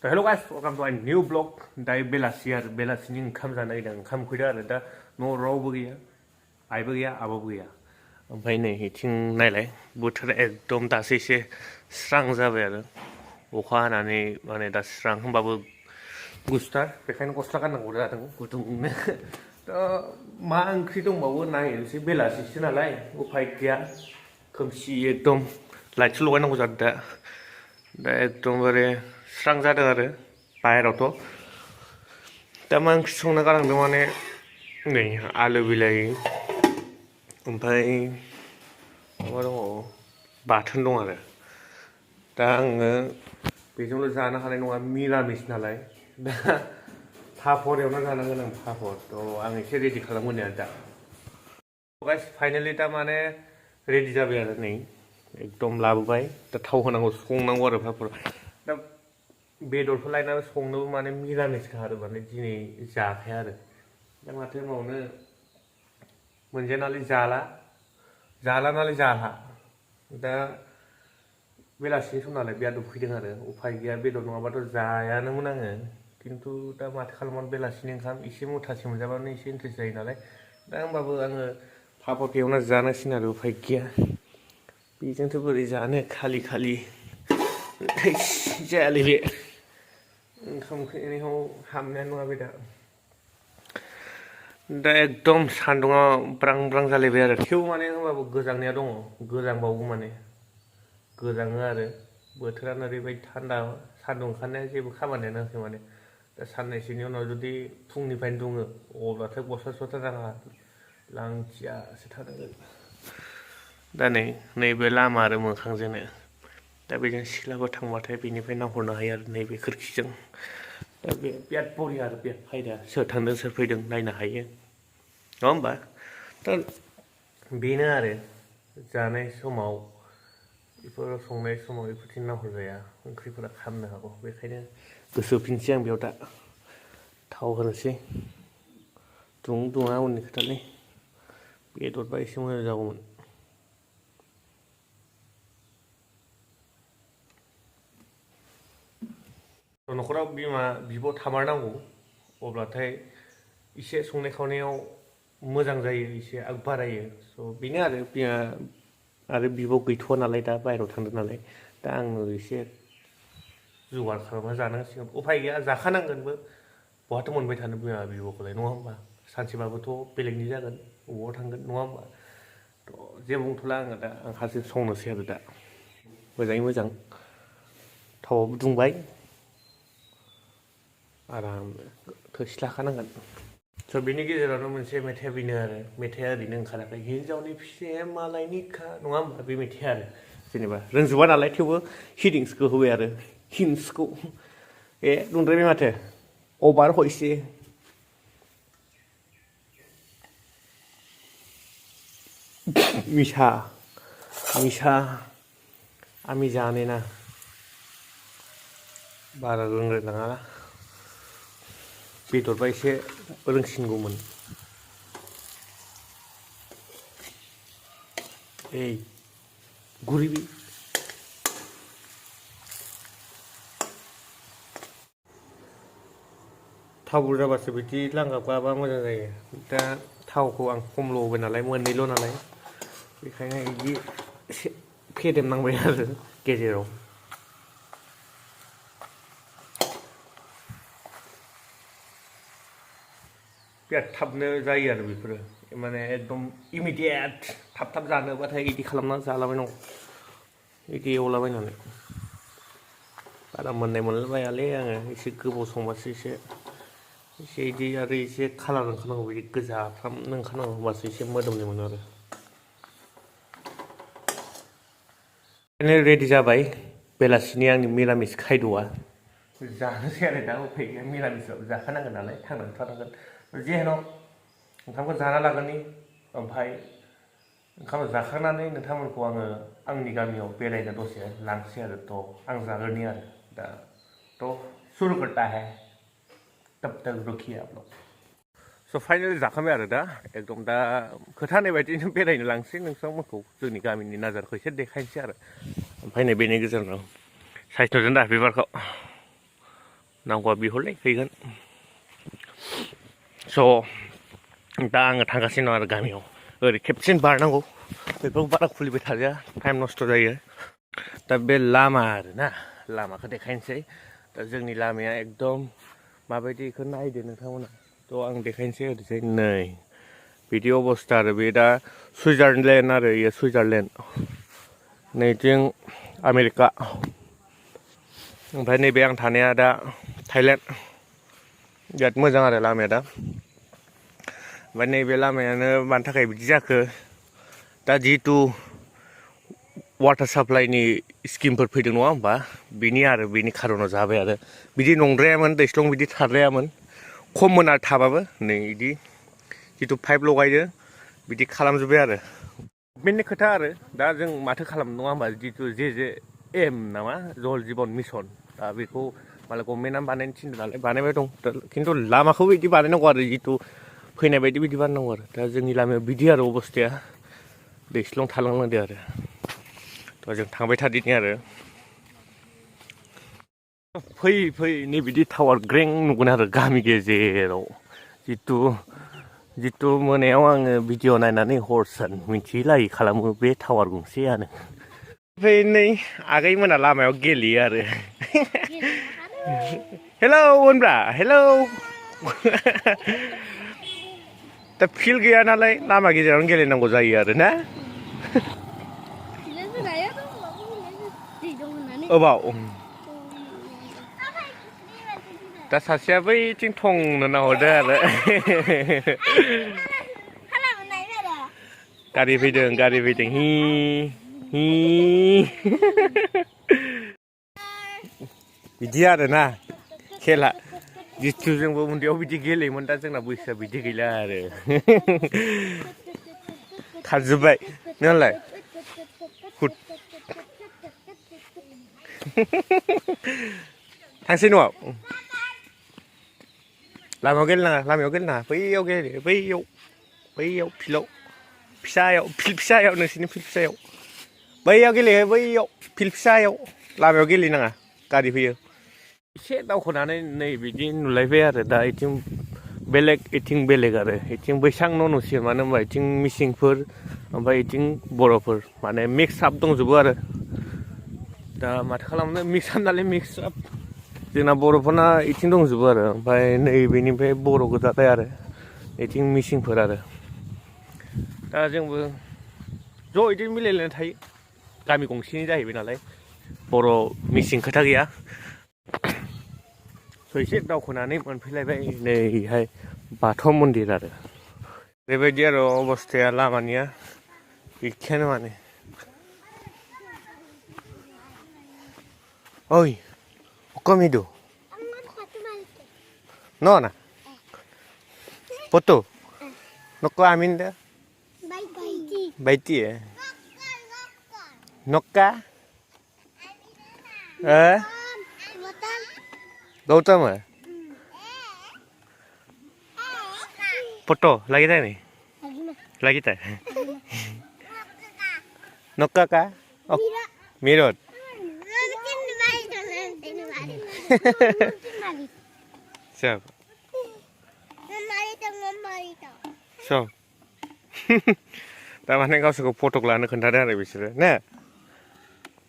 So hello guys, welcome to a new vlog. दा बेलासि आरो बेलासिनि ओंखाम जानो नागिरदों ओंखाम उखैदों आरो दा न' रावबो गैया आइबो गैया आबोबो गैया ओमफ्राय नै इथिं नायलाय बोथोरा एकदम दासो एसे स्रां जाबाय आरो अखा हानानै माने दा स्रां होमबाबो गुसुथार बेखायनो गस्ला गाननांगौ जादों गुदुंनो दा मा ओंख्रि दंबावो नायनोसै बेलासिसो नालाय उफाय गैया खोमसि एकदम लाइटसो लगायनांगौ जादों दा एकदमबारे स्रां जादों आरो बाहेरावथ' दा मा ओंख्रि संना गालांदों माने नै आलु बिलाइ ओमफ्राय मा दङ बाथोन दं आरो दा आङो बेजोंल' जानो हानाय नङा मिरामिस नालाय दा पापर एवना जानांगोन आं पापर थ' आं एसे रेडि खालामगोन आरो दा गाइस फाइनालि दा माने रेडि जाबाय आरो नै एकदम लाबोबाय दा थाव होनांगौ संनांगौ आरो पापर दा बेदरफोर लायनानै संनोबो माने मिरामिसखा आरो माने दिनै जाखाया आरो दा माथो होनबावनो मोनजाया नालाय जाला नालाय जाला दा बेलासिनि सम नालाय बिराद उखैदों आरो उफाय गैया बेदर नङाबाथ' जायानोमोन आङो खिन्थु दा माथो खालामनो बेलासिनि ओंखाम एसे मुथासे मोनजाबानो एसे इन्ट्रेस्ट जायो नालाय दा होमबाबो आङो पापरखौ एवना जानांसिगोन आरो उफाय गैया बेजोंथ' बोरै जानो खालि जायालै बे ओंखाम उखैनायखौ हामनायानो नङा बे दा एकदम सान्दुङा ब्रां ब्रां जालायबाय आरो थेवबो माने होमबाबो गोजांनाया दङ गोजांबावो माने गोजाङो आरो बोथोरानो ओरैबायदि थान्दा सान्दुं ओंखारनाया जेबो खामानियानो होआखै माने दा साननैसोनि उनाव जुदि फुंनिफ्रायनो दुङो अब्लाथाय गस्ला सस्ला नाङा लांथियासो थानांगोन दा नैबे लामा आरो मोखांजोंनो दा बेजों सिख्लाफोर थांबाथाय बेनिफ्राय नाहरनो हायो आरो नैबे खोरखिजों दा बे बिराद बरिया आरो बिराद फायदा सोर थांदों सोर फैदों नायनो हायो नङा होमबा दा बेनो आरो जानाय समाव बेफोर संनाय समाव बेफोरथिं नाहरजाया ओंख्रिफोरा खामनो हागौ बेखायनो गोसो होफिनसै आं बेयाव दा थाव होनोसै दुङा उननि खोथालै बेदरबा एसे मोजां जागौमोन न'खराव बिमा बिब' थामारनांगौ अब्लाथाय एसे संनाय खावनायाव मोजां जायो एसे आग बारायो स' बेनो आरो बिमा आरो बिब' गैथ'वा नालाय दा बाहेरायाव थांदों नालाय दा आङो एसे जगार खालामना जानांसिगोन उफाय गैया जाखानांगोनबो बहाथो मोनबाय थानो बिमा बिब'खौलाय नङा होमबा सानसेबाबोथ' बेलेगनि जागोन बबावबा थांगोन नङा होमबा थ' जेबो बुंथ'ला आङो दा आं हारसिं संनोसै आरो दा मोजाङै मोजां थावआबो दुंबाय आराम थोरसि लाखानांगोन स' बिनि गेजेरावनो मोनसे मेथाइया बेनो आरो मेथाइया ओरैनो ओंखाराखै हिन्जावनि फिसाया मालायनिखा नङा होमबा बे मेथाइया आरो जेनेबा रोंजोबा नालाय थेवबो हिडिंसखौ होबाय आरो हिन्सखौ बुंद्रायबाय माथो अभार हयसे मिसा आमी जाने ना बारा रोंलायलाङा बेदरबा एसे रोंसिनगौमोन गुरैबि थाव बुरजाबासो बिदि लांगाबगाबा मोजां जायो दा थावखौ आं खमल' होबाय नालाय मोननैल' नालाय बेखायनो बिदि एसे फेदेमनांबाय आरो गेजेराव बिराद थाबनो जायो आरो बेफोरो माने एकदम इमिडियेट थाब जानोबाथाय बिदि खालामना जालाबायनांगौ बिदि एवलाबायनानै बारा मोनलाबायालै आङो एसे गोबाव संबासो एसे बिदि आरो एसे कालार ओंखारनांगौ बिदि गोजाफ्रामनो ओंखारनांगौ होमबासो एसे मोदोमनाय मोनो आरो रेडि जाबाय बेलासिनि आंनि मिरामिस खायद'आ जानोसै आरो दा उफाय गैया मिरामिसबाबो जाखानांगोन नालाय थांनानै थानांगोन जेन' ओंखामखौ जाना लागोननि ओमफ्राय ओंखाम जाखांनानै नोंथांमोनखौ आङो आंनि गामियाव बेरायनो दसे लांसै आरो थ' आं जाग्रोनि आरो दा थ' शुरू करता है तब तक रुकिए आप लोग स' फाइनालि जाखांबाय आरो दा एकदम दा खोथा होनाय बायदिनो बेरायनो लांसै नोंथांमोनखौ जोंनि गामिनि नाजारखौ एसे देखायनोसै आरो ओमफ्राय नै बेनि गेजेराव साइज नुदों दा बिबारखौ नांगौबा बिहरलाय हैगोन स' दा आङो थांगासिनो दं आरो गामियाव ओरै खेबसेनो बारनांगौ बेफोरखौ बारा खुलिबाय थाजाया टाइम नस्थ' जायो दा बे लामा आरो ना लामाखौ देखायनोसै दा जोंनि लामाया एकदम माबायदि बेखौ नायदो नोंथांमोना थ' आं देखायनोसै ओरैजाय नै बिदि अबस्था आरो बे दा सुइजारलेण्ड आरो बेयो सुइजारलेण्ड नैथिं आमेरिका ओमफ्राय नैबे आं थानाया दा थाइलेण्ड बिराद मोजां आरो लामाया दा ओमफ्राय नैबे लामायानो मानि थाखाय बिदि जाखो दा जिहेतु वाटार साप्लाइनि स्किमफोर फैदों नङा होमबा बेनि खारनाव जाबाय आरो बिदि नंद्रायामोन दैस्लं बिदि थाद्रायामोन खममोन आरो थाबाबो नै बिदि जितु पाइप लगायदो बिदि खालामजोब्बाय आरो बेनि खोथा आरो दा जों माथो खालामनो नङा होमबा जितु जे एम नामा जल जीवन मिशन दा बेखौ मालाय गभर्नमेन्टआ बानायनो थिनदों नालाय बानायबाय दं खिन्थु लामाखौबो बिदि बानायनांगौ आरो जितु फैनाय बायदि बिदि बानायनांगौ आरो दा जोंनि लामायाव बिदि आरो अबस्थाया दैस्लं थालांनांदो आरो थ' जों थांबाय थादिनि आरो फै नै बिदि टावार ग्रें नुगोन आरो गामि गेजेराव जितु मोनायाव आङो भिडिअ नायनानै हर सान मिथिलायै खालामो बे टावार गंसेयानो ओमफ्राय नै आगैमोना लामायाव गेलेयो आरो हेलौ होनब्रा हेलौ दा फिल्ड गैया नालाय लामा गेजेरावनो गेलेनांगौ जायो आरो ना अबाव दा सासेया बैथिं थंनो नाहरदों आरो गारि फैदों हि बिदि आरो ना खेला जितु जोंबो उन्दैयाव बिदि गेलेयोमोन दा जोंना बैसोआ बिदि गैला आरो खारजोब्बाय नोंलाय थांसै न'आव लामायाव गेलेनाङा बैयाव गेले बैयाव फिल्डआव फिल्ड फिसायाव नोंसोरनि फिल्ड फिसायाव बैयाव गेलेयो बैयाव फिल्ड फिसायाव लामायाव गेलेनाङा गारि फैयो एसे दावखोनानै नै बिदि नुलायबाय आरो दा इथिं बेलेग आरो इथिं बैसां न' नुसिगोन मानो होनबा इथिं मिसिंफोर ओमफ्राय इथिं बर'फोर माने मिक्स आप दंजोबो आरो दा माथो खालामनो मिक्स आप नालाय मिक्स आप जोंना बर'फोरना इथिं दंजोबो आरो ओमफ्राय नैबेनिफ्राय बर' गोजालाय आरो इथिं मिसिंफोर आरो दा जोंबो ज' इदिनो मिलायलायनाय थायो गामि गंसेनि जाहैबाय नालाय बर' मिसिं खोथा गैया स' एसे दावखोनानै मोनफैलायबाय नैहाय बाथौ मन्दिर आरो बेबायदि आरो अबस्थाया लामानिया एखेयानो माने ओइ कमिदो न'ना foto noko amin dah baiti ya nokka Gautam ya foto lagi tak nih lagi tak nokka kah oh mirot siap so taमाने गावसोरखौ फटक लानो खोन्थादों आरो बिसोरो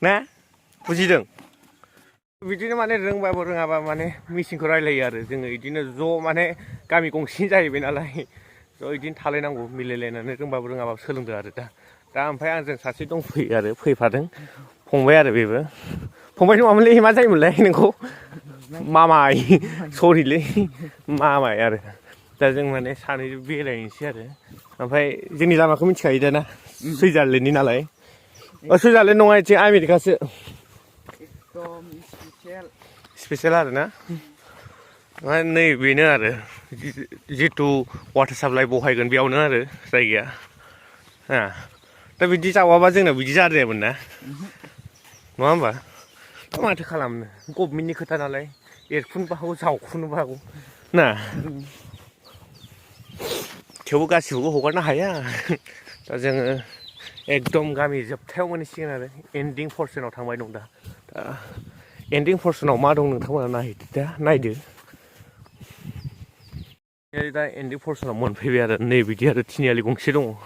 ना बुजिदों बिदिनो माने रोंबाबो रोङाबा माने मिसिंखौ रायलायो आरो जोङो इदिनो ज' माने गामि गंसेनि जाहैबाय नालाय ज' इदिनो थालायनांगौ मिलायलायनानै रोंबाबो रोङाबाबो सोलोंदो आरो दा ओमफ्राय आंजों सासे दंफैयो आरो फैफादों फंबाय आरो बेबो फंबाय नङामोनलै मा जायोमोनलाय नोंखौ मामाय सरिलै मामाय आरो दा जों माने सानैजों बेरायनोसै आरो ओमफ्राय जोंनि लामाखौ मिथिखायो दाना सुइजारलेण्डनि नालाय सुइजारलेण्ड नङा इथिं आमेरिकासो स्पेसियेल आरो ना नै बेनो आरो जितु वाटार साप्लाइ बहायगोन बेयावनो आरो जायगाया दा बिदि जावाबा जोंनाव बिदि जाद्रायामोन ना नङा होमबा माथो खालामनो गभर्नमेन्टनि खोथा नालाय एरखुनोबो हागौ जावखुनोबो हागौ ना थेवबो गासिबो हगारनो हाया दा जोङो एकदम गामि जोबथायाव मोनहैसिगोन आरो एन्डिं पर्सनाव थांबाय दं दा एन्डिं पर्सनाव मा दं नोंथांमोना नायदो दा नायदो दा एन्डिं पर्सनाव मोनफैबाय आरो नै बिदि आरो थिनियालि गंसे दङ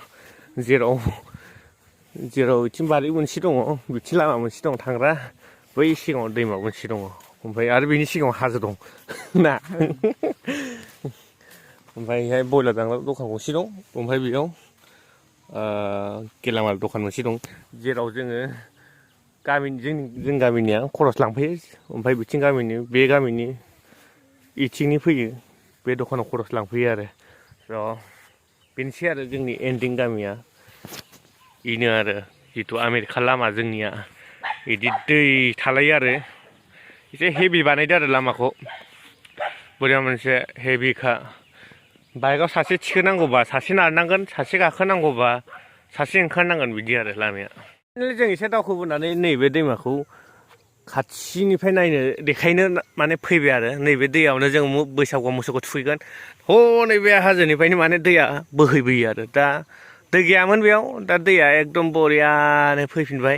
जेराव बिथिं बारि मोनसे दङ बिथिं लामा मोनसे दं थांग्रा बै सिगाङाव दैमा मोनसे दङ ओमफ्राय आरो बेनि सिगाङाव हाजो दं ना ओमफ्रायहाय बयलार दांग्रा दखान गंसे दं ओमफ्राय बेयाव गेलामाल दखान मोनसे दं जेराव जोङो जों गामिनिया खरस लांफैयो ओमफ्राय बिथिं गामिनि बे गामिनि इथिंनि फैयो बे दखानाव खरस लांफैयो आरो स' बेनोसै आरो जोंनि एन्डिं गामिया बेनो आरो जिथु आमेरिका लामा जोंनिया बिदि दै थालायो आरो एसे हेभि बानायदो आरो लामाखौ बोरैबा मोनसे हेभिखा बाइकआव सासे थिखोनांगौबा सासे नारनांगोन सासे गाखोनांगौबा सासे ओंखारनांगोन बिदि आरो लामाया जों एसे दावखोबोनानै नैबे दैमाखौ खाथिनिफ्राय नायनो देखायनो माने फैबाय आरो नैबे दैयावनो जों बैसागुआव मोसौखौ थुखैगोन नैबे हाजोनिफ्रायनो माने दैया बोहैबोयो आरो दा दै गैयामोन बेयाव दा दैया एकदम बरियानो फैफिनबाय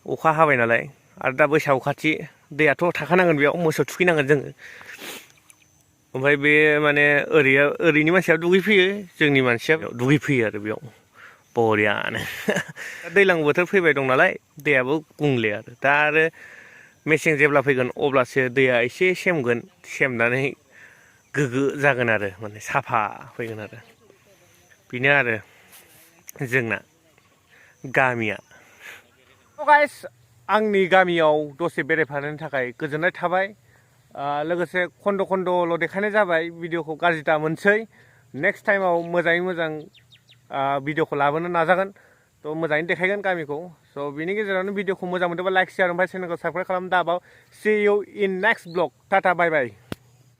अखा हाबाय नालाय आरो दा बैसागु खाथि दैयाथ' थाखानांगोन बेयाव मोसौ थुखैनांगोन जोङो ओमफ्राय बे माने ओरैनि मानसिया दुगैफैयो जोंनि मानसिया दुगैफैयो आरो बेयाव बरियानो दैज्लां बोथोर फैबाय दं नालाय दैयाबो गुंले आरो दा आरो मेसें जेब्ला फैगोन अब्लासो दैया एसे सेमगोन सेमनानै गोग्गो जागोन आरो माने साफा फैगोन आरो बेनो आरो जोंना गामिया गाइस आंनि गामियाव दसे बेरायफानायनि थाखाय गोजोननाय थाबाय लोगोसे खन्द' खन्द'ल' देखायनाय जाबाय भिडिअखौ गाज्रि दा मोनसै नेक्स्ट टाइमाव मोजाङै मोजां भिडिअखौ लाबोनो नाजागोन थ' मोजाङैनो देखायगोन गामिखौ स' बिनि गेजेरावनो भिडिअखौ मोजां मोनदोंबा लाइक शेयार ओमफ्राय चेनेलखौ साबस्क्राइब खालाम दाबाव see you in next vlog tata bye bye